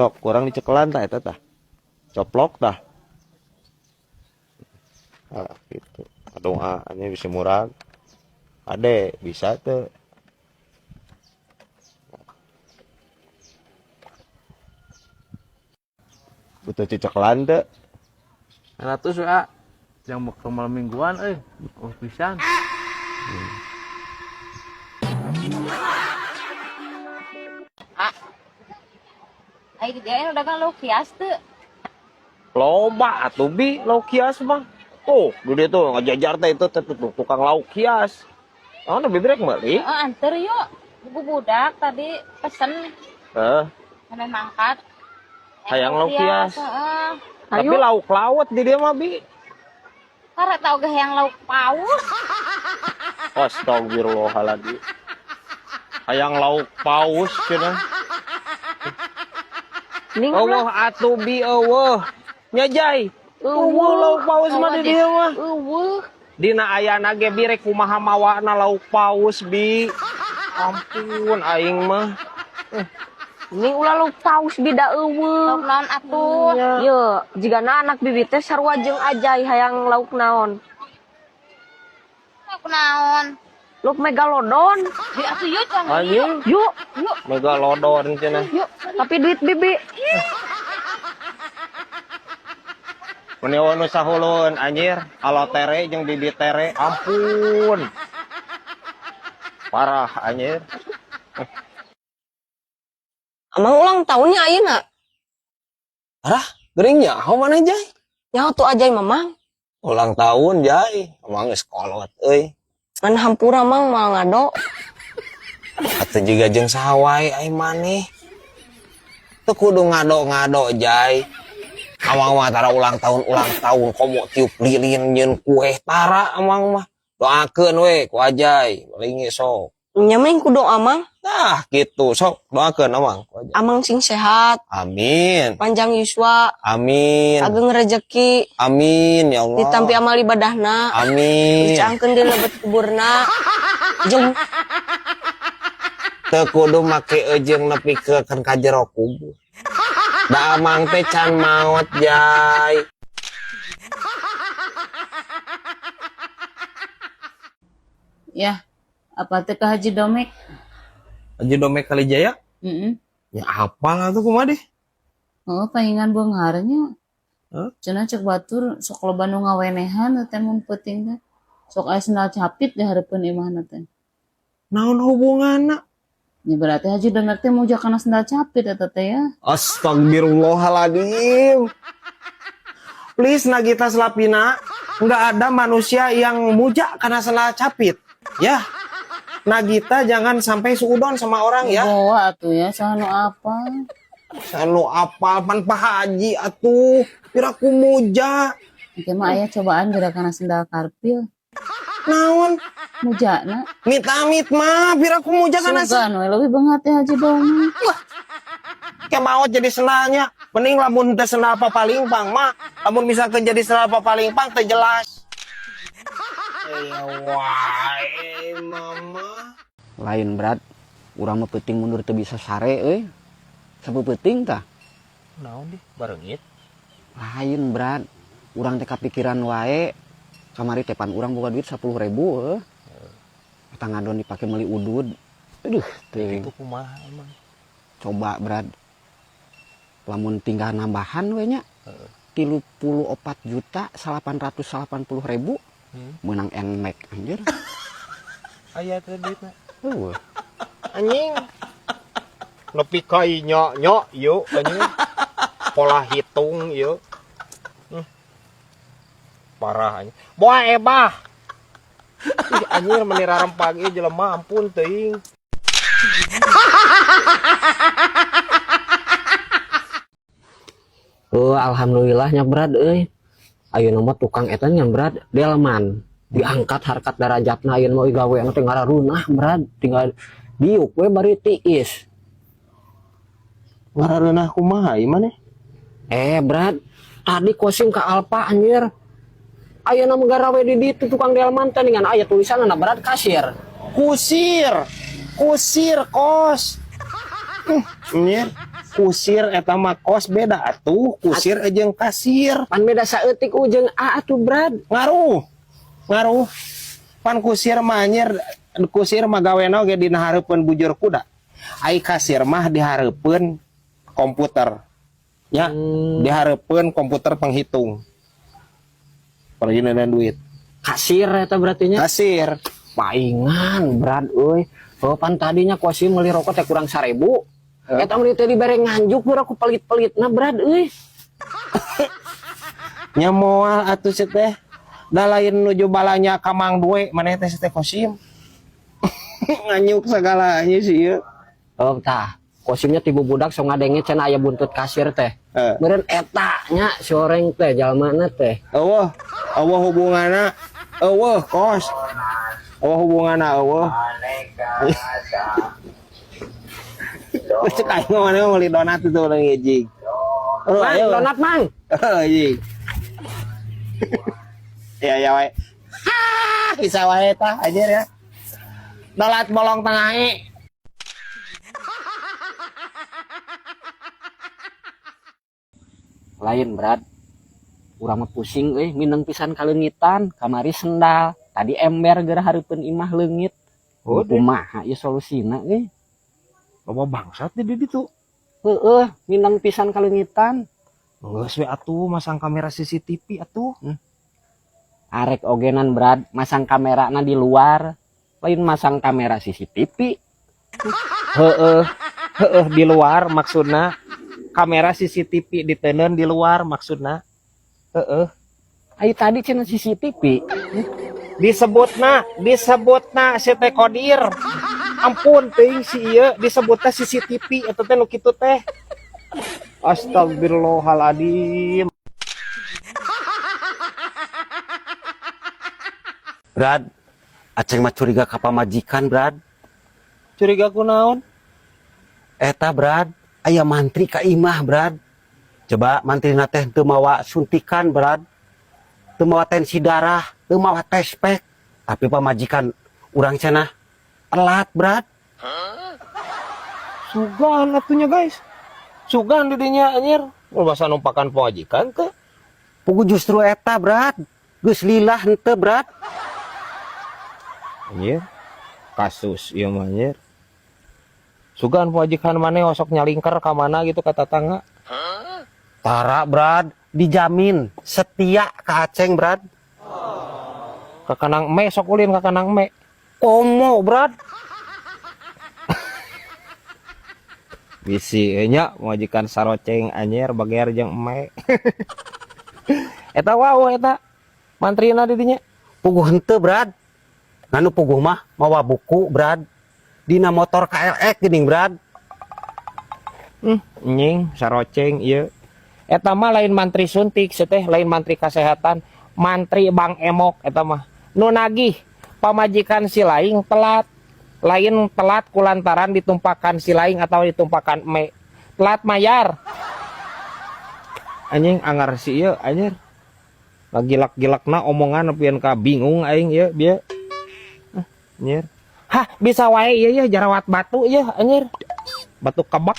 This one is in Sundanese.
Sok kurang dicekelan tah eta tah. Coplok tah. Ah, gitu. Doa ini bisa murah. Ade bisa tuh. Butuh cecekelan teu. 100 ya. Yang mau ke malam mingguan euy. Oh pisan. Ayo di dia udah dagang lauk hias tuh. Loba atuh bi lauk hias mah. Tuh, di dia tuh ngajajar teh itu teh tuh, tukang lauk hias. Oh, nu bibirek meuli. Oh, anter yuk. Buku budak tadi pesen Heeh. sampai mangkat. Hayang lauk hias. Heeh. Tapi lauk laut di dia mah bi. Karena tau gak yang lauk paus. Astagfirullahaladzim. Hayang lauk paus cenah. Ning ulah. Eueuh atuh bi eueuh. Nya jai. Eueuh lauk paus mah di dia mah. Eueuh. Dina ayana ge bi rek kumaha mawana lauk paus bi. Ampun aing mah. Ning ulah lauk paus bida eueuh. Lauk naon atuh. Ye, jigana anak bibi teh sarua jeung Ajay hayang lauk naon. Lauk naon. Lauk megalodon. Di atuh yuk cang. Anjing Yuk, megalodon cenah. yuk. Tapi duit bibi. Meni nu sahulun anjir, alo tere jeung bibi tere, ampun. Parah anjir. Amang ulang tahunnya ayeuna. Parah, gering nyaho mana jai? Nyaho tuh Ajay mamang. Ulang tahun jai, emang geus kolot euy. Ngan hampura mang moal ngado. Atuh juga jeung saha wae ai maneh. Teu kudu ngado-ngado jai. Amang mah tara ulang tahun komo tiup lilin nyeun kue tara amang mah. Doakeun we ku Ajay, paling ge sok. Nya mah kudu amang. Nah, gitu sok doakeun amang ku Ajay. Amang sing sehat, Amin. panjang yuswa, Amin. ageng rezeki, Amin ya Allah. ditampi amal ibadahna, Amin. dicaangkeun di lebet kuburna. Jeung Teu kudu make eujeung nepi ke kan ka jero kubur. Da amang teh can maot jai. Ya, apa teh ke Haji Domek? Haji Domek Kalijaya? Heeh. Ya apal atuh kumaha deh? Oh, palingan beungharnya. Hah? Cenah cek batur sok loba nu ngawenehan teh mun peuting teh. Sok aya sendal capit di hareupeun imahna teh. Naon hubunganna? Ya berarti Haji Domek teh muja kana sendal capit eta teh ya. Astagfirullahaladzim. Please Nagita Slavina, nggak ada manusia yang muja karena sendal capit. Ya. Nagita jangan sampai suudon sama orang ya. Bawa atuh ya saha nu apa? Sanu apal pan Pak Haji atuh, piraku muja. Engke mah aya cobaan geura kana sendal karpil. Naon? Mujana. Mit-amit mah piraku muja kana Sugan we leuwih beungat teh Haji Domek. Kayak mau jadi sendalnya. Mending lamun teh sendal paling pang mah. Lamun misalkan jadi sendal paling pang teh jelas. Ya wae mama. Lain berat urang mah peuting mundur teu bisa sare euy. Sapeupeting tah. Naon deh barengit. Lain berat urang teh kapikiran wae. Kamari teh pan urang boga duit 10.000 heuh. Eta ngadon dipake meuli udud. Aduh teuing. Itu kumaha emang. Coba berat lamun tinggal nambahan we nya. 34.880.000. Menang Nmax anjir. Aya teh duitna. Eueuh. Anjing. Nepi ka nya nya ieu anjing. Pola hitung ieu. Parah anjing. Boa ebah. Ih anjir meni rarempag ieu jelema ampun teuing. Oh, alhamdulillah nya berat euy. Ayeuna mah tukang eta nya berat delman. Diangkat harkat darajatna ayeuna mah gawe teh ngararunah berat tinggal diuk we bari tiis. Ngarareunah kumaha ieu maneh? Berat. Tadi kosim ka Alfa anjir. Ayeuna mah garawe di ditu tukang delman teh ningan aya tulisanna berat kasir. Kusir. Kusir kos. Anjir. Kusir eta mah kos beda atuh, kusir jeung kasir. Pan beda saeutik U jeung A atuh, Brad. Ngaruh. Ngaruh. Pan kusir mah anjir, kusir mah gawena oge dina hareupeun bujur kuda. Ai kasir mah di hareupeun komputer. Ya, di hareupeun komputer penghitung. Pergi dan duit. Kasir eta berarti nya. Kasir. Paingan, Brad euy. Oh, pan tadinya kosim meuli rokok teh kurang 1000. Eta meuli teh dibere nganjuk murah ku pelit-pelitna, Brad euy. Nya moal atuh sih teh. Da lain nuju balanya ka Mang Due maneh teh si teh kosim. Nganyuk segalanya sih ieu. Oh, tah. Kosimnya tibu budak sok ngadenge cenah aya buntut kasir teh. Meureun eta nya si oreng teh jalmana teh. Eueuh, eueuh hubunganna. Eueuh kos. Eueuh hubunganna eueuh. Cek aing mah maneh meuli donat itu urang ngijing. Oh, Mang, ayo. donat mang. Oh, jing. Ya ya wae. Ah, bisa wae tah anjir ya. Donat bolong tengah e. Lain, Brad. Urang mah pusing euy, mineng pisan kaleungitan, kamari sendal, tadi ember geura hareupeun imah leungit. Oh, kumaha ieu solusina euy? Loba bangsat di ditu. Heeh, mineng pisan kaleungitan. Geus we atuh masang kamera CCTV atuh. Arek ogenan, Brad, masang kamerana di luar, lain masang kamera CCTV. Heeh. Heeh di luar maksudna. Kamera CCTV diteundeun di luar maksudna. Heeh. Ai tadi cenah CCTV. Disebutna si teh Kodir. Ampun teuing si ieu disebutna CCTV eta teh nu kitu teh. Astagfirullahaladzim. Brad, Aceng mah curiga ka pamajikan, Brad. Curiga ku naon? Eta, Brad, aya mantri ka imah, Brad. Coba mantrina teh teu mawa suntikan, Brad. Teu mawa tensi darah, teu mawa tespek. Tapi pamajikan urang cenah telat, Brad. Sugan atunya guys. Sugan di dinya anjir. Mun basa numpakan pamajikan teh. Pugu justru eta, Brad. Geus lillah henteu, Brad. Anjir. Kasus ieu mah anjir. Sugan pamajikan maneh osok nyalingker ka mana gitu ka tatangga. Tara, Brad, dijamin setia ka Aceng, Brad. Ka kanang eme sok ulin ka kanang eme. Komo, Brad. Bisi nya pamajikan saroceng anjir bager jeung eme. Eta wau eta mantrina di dinya. Puguh henteu, Brad. Nganu puguh mah mawa buku, Brad. Dina motor KLX geuning, Brad. Nying saroceng ieu. Eta mah lain mantri suntik teh, lain mantri kesehatan, mantri Bang Emok eta mah. Nu nagih pamajikan si laing telat. Lain telat kulantaran ditumpakan si laing atau ditumpakan eme. Telat mayar. Anjing angar si ieu anjir. Lagilak-gilakna omongan nepian ka bingung aing ieu bieu. Anjir. Hah, bisa wae ieu ya jarawat batu ieu anjir. Batu kebak.